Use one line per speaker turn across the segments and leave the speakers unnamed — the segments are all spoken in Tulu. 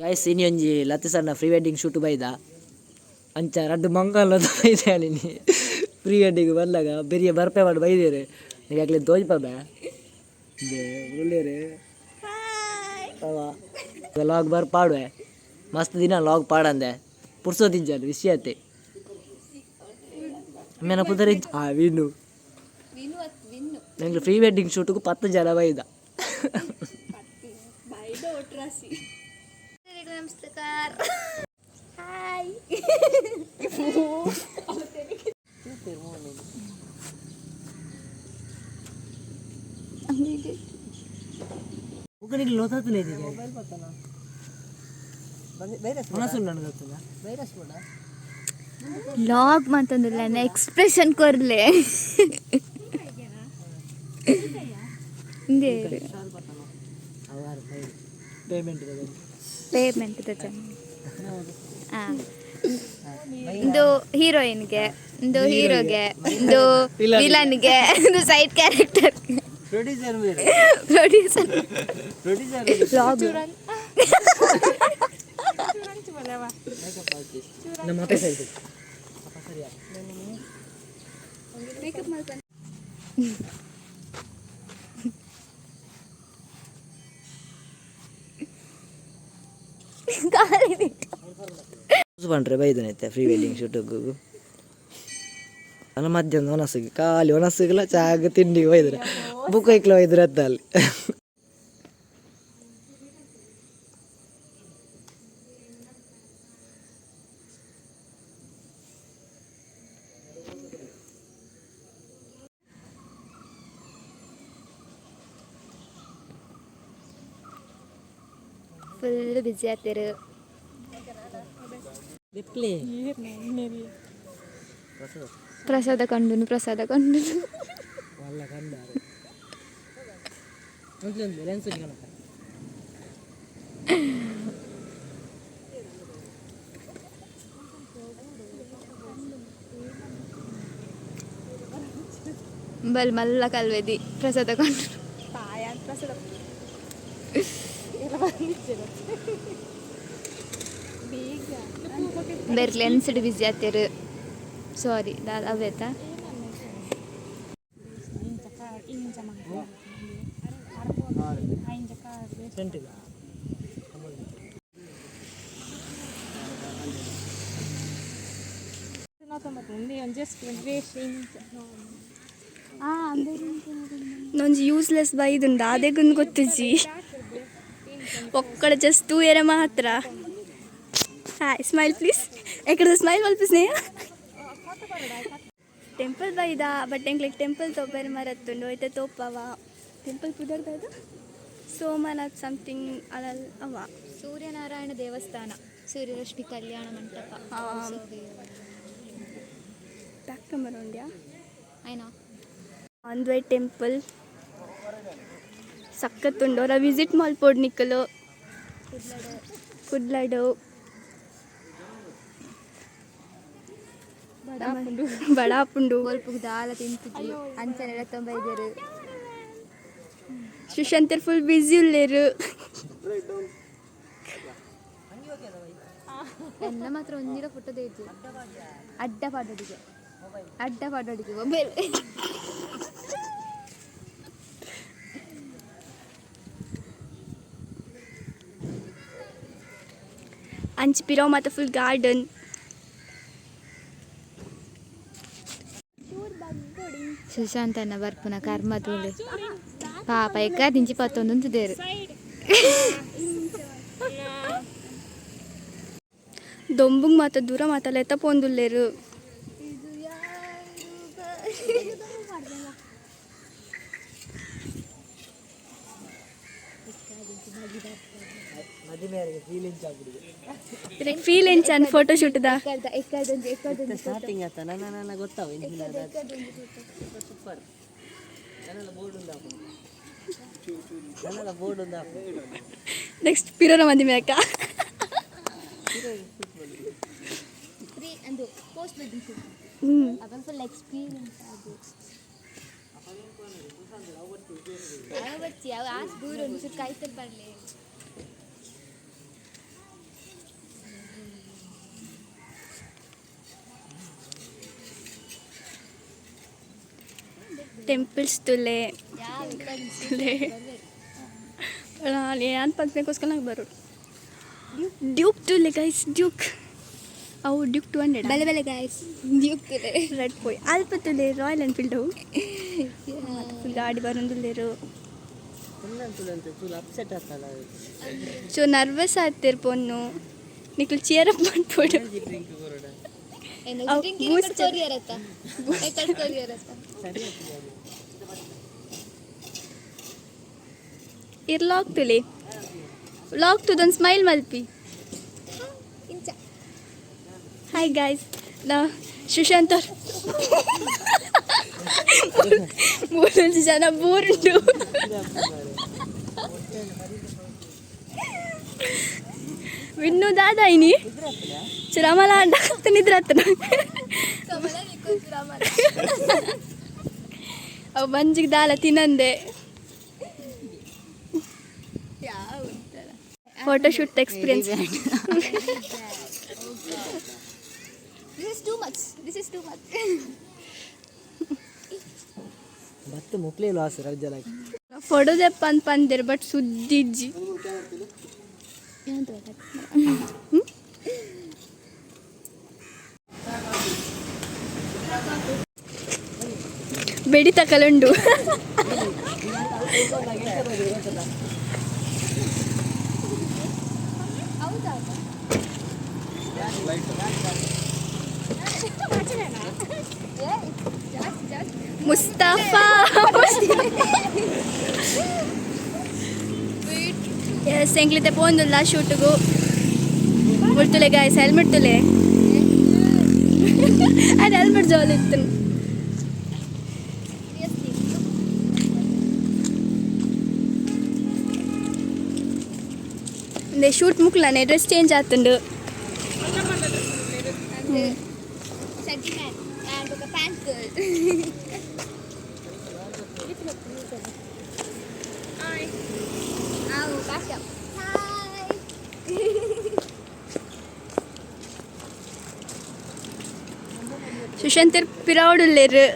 ಗೈಸ್, ಇನಿ ಒಂಜಿ ಲತಿಸಣ್ಣ ಪ್ರೀ ವೆಡ್ಡಿಂಗ್ ಶೂಟ್ ಬೈದ. ಅಂಚ ರಡ್ಡ್ ಮಂಗಲ ಬೈದೆ. ಇನಿ ಪ್ರೀ ವೆಡ್ಡಿಂಗ್ ಬನ್ನಗ ಬೆರಿಯ ಬರ್ಪೆ ಮಾಡಿ ಬೈದೇರು. ಅಕ್ಲೆ ತೋಜ್ಪಬೆ ಉಲ್ಲೇರು. ಲಾಗ್ ಬರ್ ಪಾಡುವೆ. ಮಸ್ತ್ ದಿನ ಲಾಗ್ ಪಾಡಂದೆ, ಪುರ್ಸೋತಿಜ್ಜಾನು ವಿಷಯತೆ. ಮೇನ ಪುದರ್ ಆ ವಿನು. ನಂಗೆ ಪ್ರೀ ವೆಡ್ಡಿಂಗ್ ಶೂಟ್ಗೆ 10 ಜನ ಬೈದ.
ನಮಸ್ಕಾರ, ಹಾಯ್. ಲಾಗ್ ಮಾತಂದಿಲ್ಲ, ಎಕ್ಸ್ಪ್ರೆಷನ್ ಕೊರ್ಲೆ. ಇಂದೇ.
ಪೇಮೆಂಟ್.
ಪೇಮೆಂಟ್. ಹಾಂ, ಇದು ಹೀರೋಯಿನ್ಗೆ, ಇದು ಹೀರೋಗೆ, ಇದು ವಿಲನ್ಗೆ, ಇದು side character.
Producer.
Producer.
Producer.
Log.
ನಮ್ಮ ಅಪ್ಪ ಸರಿ.
ಮೇಕಪ್ ಮಾಡ್ಕೊಂಡು.
ಪಂಡ್ರೆ ಬೈದನೈತೆ ಪ್ರೀ ವೆಡ್ಡಿಂಗ್ ಶೂಟಿಗೆ. ನನ್ನ ಮಧ್ಯಾಹ್ನ ಒನಸಿಗೆ ಖಾಲಿ ಒನಸಿಗೆಲ್ಲ ಚಾಗ ತಿಂಡಿಗೆ ಒಯ್ದ್ರೆ ಬುಕ್ ಐಕ್ಲ ಒಯ್ದ್ರೆ ಅತ್ತ ಅಲ್ಲಿ.
ಫುಲ್ ಬ್ಯುಸಿ ಆಗ್ತಿರು. ಪ್ರಸಾದ ಕಂಡುನು, ಪ್ರಸಾದ ಕಂಡುನು.
ವಲ್ಲ ಕಂಡಾರೆ ಲೆನ್ಸ್.
ಬಲ್ ಮಲ್ಲ ಕಲ್ವೆದಿ ಪ್ರಸಾದ ಕಂಡು.
ಪ್ರಸಾದ.
ಬೇರೆ ಲೆನ್ಸ್ಡ್ ಬ್ಯುಸಿ ಆಗ್ತಿರು. ಸಾರಿ, ದಾದ ಅವೇತಾ?
ಸೆಂಟಿಲ್ಲ.
ಒಂಜಿ ಯೂಸ್ಲೆಸ್ ಬೈದುಂಡು, ಅದೇಗುಂದು ಗೊತ್ತುಜಿ. ಒಕ್ಕಡ ಜಸ್ಟ್ ತೂಯರೆ ಮಾತ್ರ. Hi, smile please. ಎಕಡೆ ಸ್ಮೈಲ್ ಮಲ್ಪ ಸ್ನೇಹ. ಟೆಂಪಲ್ ಬೈದ, ಬಟ್ ಎಂಕ್ಲೆಗ್ ಟೆಂಪಲ್ ತೋಪೆರೆ ಮರತ್ತುಂಡು. ಐತೆ ತೋಪವ. ಟೆಂಪಲ್ ಪುದರ್ದ ಸೋಮನಾಥ್ ಸಮಥಿಂಗ್ ಅಲಲ್ ಅವ.
ಸೂರ್ಯನಾರಾಯಣ ದೇವಸ್ಥಾನ, ಸೂರ್ಯರಶ್ಮಿ ಕಲ್ಯಾಣ ಮಂಟಪ.
ಬ್ಯಾಕ್ ಕ್ಯಾಮರಾ ಉಂಡ್ಯಾ?
ಆಯ್ನಾ?
ಆನ್ the way temple ಸಖತ್ತುಂಡು. ಅವರ ವಿಸಿಟ್ ಮಲ್ಪೊಡು ನಿಕುಲು. ಕುಡ್ಲಡು ಬಡಾಪುಂಡು.
ಬೊಲ್ಪುಗು ದಾಲ ತಿಂತುಜಿ, ಅಂಚನೆ ತೊಂಬೈದೇರು.
ಸುಶಾಂತರ್ ಫುಲ್ ಬ್ಯುಸಿ ಉಲ್ಲೇರು.
ಎನ್ನ ಮಾತ್ರ ಒಂದಿರ ಫೋಟೋ ದೇಜಿ. ಅಡ್ಡ ಪಾಡೋಡಿಗೆ, ಅಡ್ಡ ಪಾಡೋಡಿಗೆ ಮೊಬೈಲ್.
ಅಂಚಿ ಪಿರವು ಮಾತ ಫುಲ್ ಗಾರ್ಡನ್.
ಸುಶಾಂತನ ಬರ್ಪುನ ಕರ್ಮ ತೂಲೆ. ಪಾಪ, ಎಕ್ಕ ದಿಂಚಿ ಪತ್ತೊಂದು ದೇರು.
ದೊಂಬುಗ್ ಮಾತ ದೂರ ಮಾತ ಲೆತ್ತ ಪೋಂದುಲ್ಲೇರು. ಫೀಲ್ ಎಂಚ ಫೋಟೋ ಶೂಟ್ the?
Starting ಆತ ನನ್ನ ನನ್ನ ಗೊತ್ತಾವ. ಸೂಪರ್. ನನ್ನೆಲ್ಲ ಬೋರ್ಡ್ ಒಂದು ಹಾಕು, ನನ್ನೆಲ್ಲ ಬೋರ್ಡ್ ಒಂದು ಹಾಕು.
ನೆಕ್ಸ್ಟ್ ಪಿರೋನ ಮಂದಿ ಮೇಕ.
ಪ್ರೀ ಅಂದು ಪೋಸ್ಟ್ ವೆಡ್ಡಿಂಗ್ ಶೂಟ್. ಅವನ್ ಫುಲ್ ಎಕ್ಸ್ಪೀರಿಯನ್ಸ್ ಅದು. ಅವ ಬಚ್ಚಿ ಅವ ಆಸ್ ದೂರ ಒಂದು ಚೂರು ಕೈತಲ್ ಬರಲಿ.
ಟೆಂಪಲ್ಸ್ ತುಲೆ ತುಲೆ ಏನು ಪನ್ಪೇಕೋಸ್ಕರ ನಂಗೆ ಬರೋದು. ಡ್ಯೂಕ್ ತುಲೆ ಗೈಸ್, ಡ್ಯೂಕ್. ಅವು ಡ್ಯೂಕ್ 200.
ಬಲೆ ಬಲೆ ಗಾಯ್ಸ್, ಡ್ಯೂಕ್ ತುಲೆ.
ರೆಡ್ ಪೋಯ್ ಅಲ್ಪ ತುಲೆ ರಾಯಲ್ ಎನ್ಫೀಲ್ಡ್ ಅವು. ಫುಲ್ ಗಾಡಿ ಬರೋದಿಲ್ಲೇರು. ಸೊ ನರ್ವಸ್ ಆಗ್ತಿರ್ ಪೊನ್ನು, ನಿಕ್ಲು ಚಿಯರ್ ಅಪ್ ಮಾಡ್ಬೋದು. Boost. ಇರ್ ಲಾಕ್ ತುಲೆ, ಲಾಕ್ ತುದೊಂದು ಸ್ಮೈಲ್ ಮಲ್ಪಿ. ಹಾಯ್ ಗಾಯ್ಸ್, ನಾ ಸುಶಾಂತ್ ಅವ್ರು. ಮೂರೊಂದು ಜನ ಬೋರುಂಡು. ವಿನ್ನು ದಾದ ಇನಿ ಚಿರಾಮಲ ಅಂಡ ನಿದ್ರ ಆತನ. ಅವು ಮಂಜಿಗೆ ದಾಲ ತಿನ್ನಂದೆ. Photo shoot experience.
This is too much, this is too much.
ಬತ್ತು ಮುಕ್ಲೇ ಲಾಸ್ ರಜ್ಜಲ.
ಫೋಟೋ ದೆಪ್ಪ ಅಂತ ಪಂದಿರ್, ಬಟ್ ಸುದ್ದಿಜ್ಜಿ. ಬೆಡಿ ತಕಲುಂಡು. ಮುಸ್ತಫಾ. ಎಸ್, ಎಂಕ್ಲಿತೆ ಪೋಂದುಲ್ಲ ಶೂಟುಗು. ಮುಳ್ತುಲೆ ಗಾಯ್ಸ್, ಹೆಲ್ಮೆಟ್ ತುಲೆ. ಅದು ಹೆಲ್ಮೆಟ್ ಜಾಲಿ ಇತ್ತು. ಶೂಟ್ ಮುಕ್ಲಾನೆ, ಡ್ರೆಸ್ ಚೇಂಜ್ ಆತುಂಡು.
ಚಡ್ಡಿ ಮ್ಯಾನ್ ಆ್ಯಂಡ್ ఒక ಪ್ಯಾಂಟ್ ಗರ್ಲ್. ಆವು ಬಾಕ್ಯ. ಹಾಯ್.
ಸುಶಾಂತರ್ ಪಿರಾವುಡುಲ್ಲೇರು.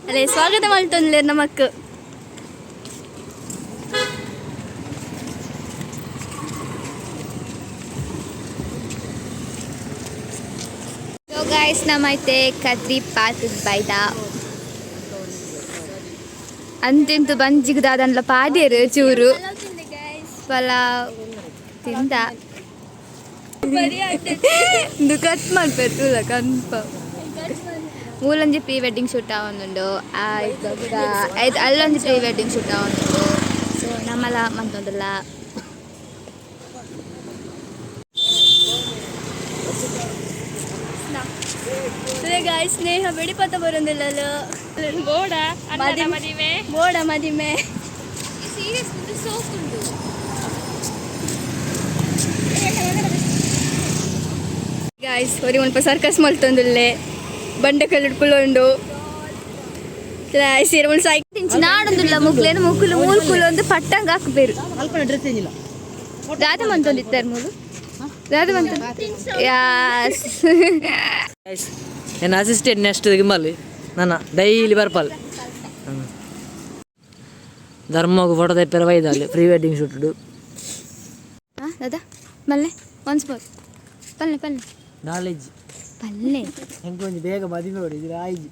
ಅಲ್ಲೇ ಸ್ವಾಗತ ಮಾಡ್ತೊಂದ್ಲೇರು ನಮಕ್.
ಸೊ ಗಾಯ್ಸ್, ನಮ್ಮೈತೆ ಕದ್ರಿ ಪಾರ್ಕ್ ಬೈದ. ಅಂತೆಂತು ಬಂಜಿಗ್ದಾದನ್ಲ ಪಾಡ್ಯರು ಚೂರು ಪಲಾವ್ ತಿಂದ. ಇದು ಕಟ್ ಮಾಡ್ಬೇಕು ಕನ್ಫರ್ಮ್. ಮೂಲೊಂಜಿ ಪ್ರೀ ವೆಡ್ಡಿಂಗ್ ಶೂಟ್ ಆವೊಂದುಂಡು. ಆಯ್ತು, ಅಲ್ಲೊಂಜಿ ಪ್ರೀ ವೆಡ್ಡಿಂಗ್ ಶೂಟ್ ಆವೊಂದುಂಡು. ಸೊ ನಮ್ಮಲ ಮಂತೊಂದುಲ್ಲ.
ಗಾಯ್ಸ್, ಸ್ನೇಹ ಬೆಡಿಪತ್ತ ಬರೋದಿಲ್ಲ.
ಬೋಡ ಅಣ್ಣನ ಮದಿಮೆ.
ಬೋಡ ಮದಿಮೆ.
ಸೀರಿಯಸ್ ಸೋಕುಂಡು.
ಗಾಯ್ಸ್, ಒರಿ ಮುಲ್ಪ ಸರ್ಕಸ್ ಮಲ್ತೊಂದುಲ್ಲೆ. ಬಂಡೆ ಕಲ್ಲು ಕುಲ್ಲೊಂಡು ಸೀರೆ ಮುಲ್ ಸಾಯ್.
ನಾಡೊಂದುಲ್ಲ ಮುಗ್ಲೇನು ಮುಕ್ಕುಲು ಮೂಲ್ಕುಲು ಒಂದು ಪಟ್ಟಂಗ ಹಾಕ್ಬೇರು.
ಅಲ್ಪ ಡ್ರೆಸ್ ಚೇಂಜ್ ಇಲ್ಲ.
ದಾದ ಮಂತೊಂದಿತ್ತಾರೆ ಮೂಲು ದಾದ ಮಂತ ಯಾಸ್.
ನನ್ನ ಅಸಿಸ್ಟೆಂಟ್ ನೆಕ್ಸ್ಟ್ ಗಿಮ್ಮಲ್ಲಿ ನನ್ನ ಡೈಲಿ ಬರ್ಪಲ್. ಧರ್ಮಗು ಫೋಟೋ ತೆಪ್ಪೆರ ಬೈದಲ್ಲಿ ಪ್ರೀ ವೆಡ್ಡಿಂಗ್ ಶೂಟ್.
ಹಾಂ ದಾದಾ ಮಲ್ಲೆ, ಒನ್ಸ್ ಮೋರ್ ಪಲ್ಲೆ ಪಲ್ಲೆ.
ನಾಲೆಜ್.
ಪಲ್ಲೆ.
ಹೆಂಗೆ ಒಂಜಿ ಬೇಗ ಮದುವೆ ಹೊಡಿದ್ರೆ ಆಯ್ಜಿ.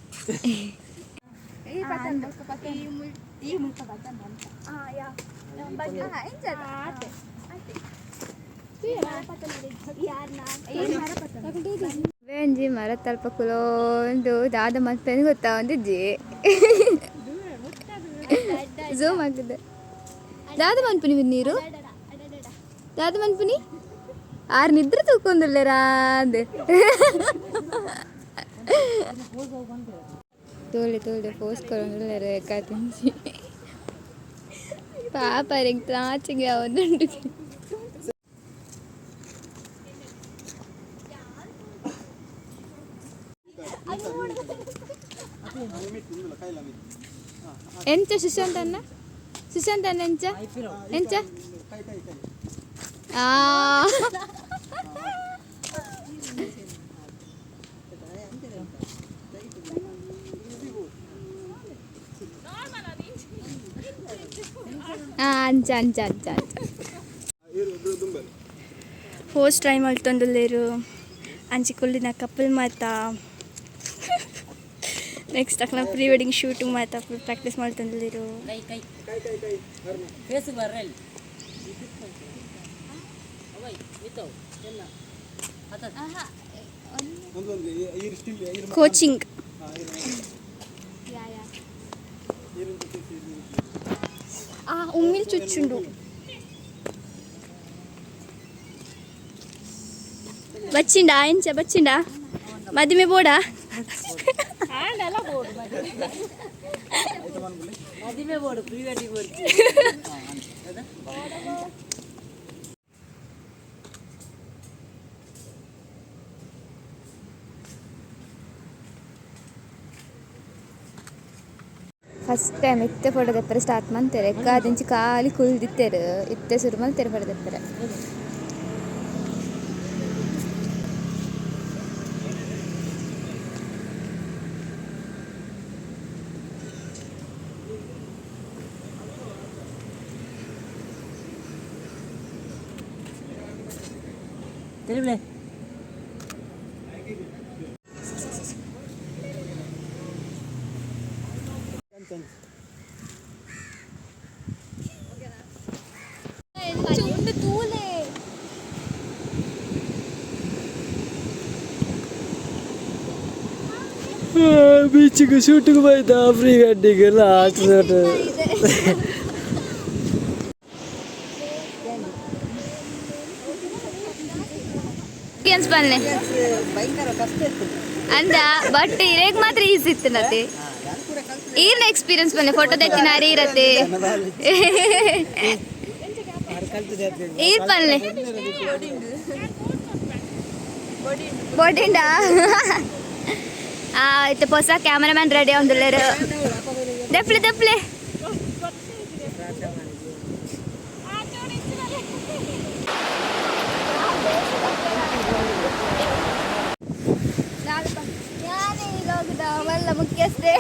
ಒಂಜಿ ಮರ ತಲ್ಪ ಕುಲೊಂದು ದಾದ ಮಲ್ಪೆನ್ ಗೊತ್ತಾ ಒಂದಿಜ್ಜಿ. ಝೂಮ್ ಆಗಿದೆ. ದಾದ ಮನ್ಪುನಿ ನೀರು, ದಾದ ಮನ್ಪುನಿ. ಆರ್ ನಿದ್ರೆ ತೂಕೊಂದುಲ್ಲೇರಾ ಅಂದೆ. ತೋಳೆ ತೋಳೆ ಪೋಸ್ ಕೊರೊಂದುಲ್ಲೆರ್ ಎಕ್ಕಾತಿಂಚಿ. ಪಾಪ ರೆಗ್ ತಾಚಿಗೆ ಅವನುಂಡು. ಎಂಚ ಸುಶಾಂತ್ ಅಣ್ಣ, ಸುಶಾಂತ್ ಅಣ್ಣ, ಎಂಚ ಎಂಚ? ಆ ಆ ಅಂಚ ಅಂಚ ಅಂಚ ಅಂಚ.
ಪೋಸ್ಟ್ ಟ್ರೈ ಮಲ್ತೊಂದುಲ್ಲೆರ್. ಅಂಚಿ ಕುಲ್ಲಿನ ಕಪಲ್ ಮಾತ. ನೆಕ್ಸ್ಟ್ ಅಕ್ಲ ಪ್ರೀ ವೆಡ್ಡಿಂಗ್ ಶೂಟ್ ಮಾತ ಪ್ರಾಕ್ಟೀಸ್ ಮಲ್ತೊಂದುಲ್ಲೆರ್.
ಕೈ ಕೈ ಫೇಸ್ ಬರ್ರಲ್ಲಿ
ಕೋಚಿಂಗ್. ಆ ಉಮ್ಮಿಲ್ ಚುಚ್ಚುಂಡು. ಬಚ್ಚಿಂಡ ಎಂಚ ಬಚ್ಚಿಂಡ ಮದಿಮೆ ಬೋಡಾ?
ಮದಿಮೆ ಬೋಡು, ಪ್ರೀ ವೆಡ್ಡಿಂಗ್ ಬೋಡು.
ಫಸ್ಟ್ ಟೈಮ್ ಇತ್ತೆ ಫೋಟೋ ತೆಪ್ಪರೆ ಸ್ಟಾರ್ಟ್ ಮಂತೆರ್. ಎಕ್ಕಾದಿಂಚಿ ಖಾಲಿ ಕುಲ್ದಿತ್ತೆರ್. ಇತ್ತೆ ಸುರು ಮಲ್ತೆರ್ ಫೋಟೋ ತೆಪ್ಪರೆ.
ತಿಳಿಬ್ಲೆ.
ಉಂಡು ತೂಲೆ.
ಬೀಚಿಗೆ ಶೂಟಿಗೆ ಬೈದ, pre wedding last shoot.
Experience ಬನ್ನಿ ಅಂದ, ಬಟ್ ಇರೇಗ್ ಮಾತ್ರ ಈಸಿ ಇತ್ತು ನತೆ. ಈರ್ನ ಎಕ್ಸ್ಪೀರಿಯನ್ಸ್ ಬನ್ನಿ. ಫೋಟೋ ತೆತ್ತಿನ ಅರಿ ಇರತ್ತೆ. ಈರ್ ಪನ್ಲೆ ಬೊಡಿಂಡ. ಆ ಇತ್ತೆ ಹೊಸ ಕ್ಯಾಮರಾಮ್ಯಾನ್ ರೆಡಿ ಆವೊಂದುಲ್ಲೆರ್. ದೆಪ್ಲೆ ದೆಪ್ಲೆ. ಯಾನೇ ಈ ಲೋಕದ ಮಲ್ಲ ಮುಖ್ಯಸ್ಥೆ.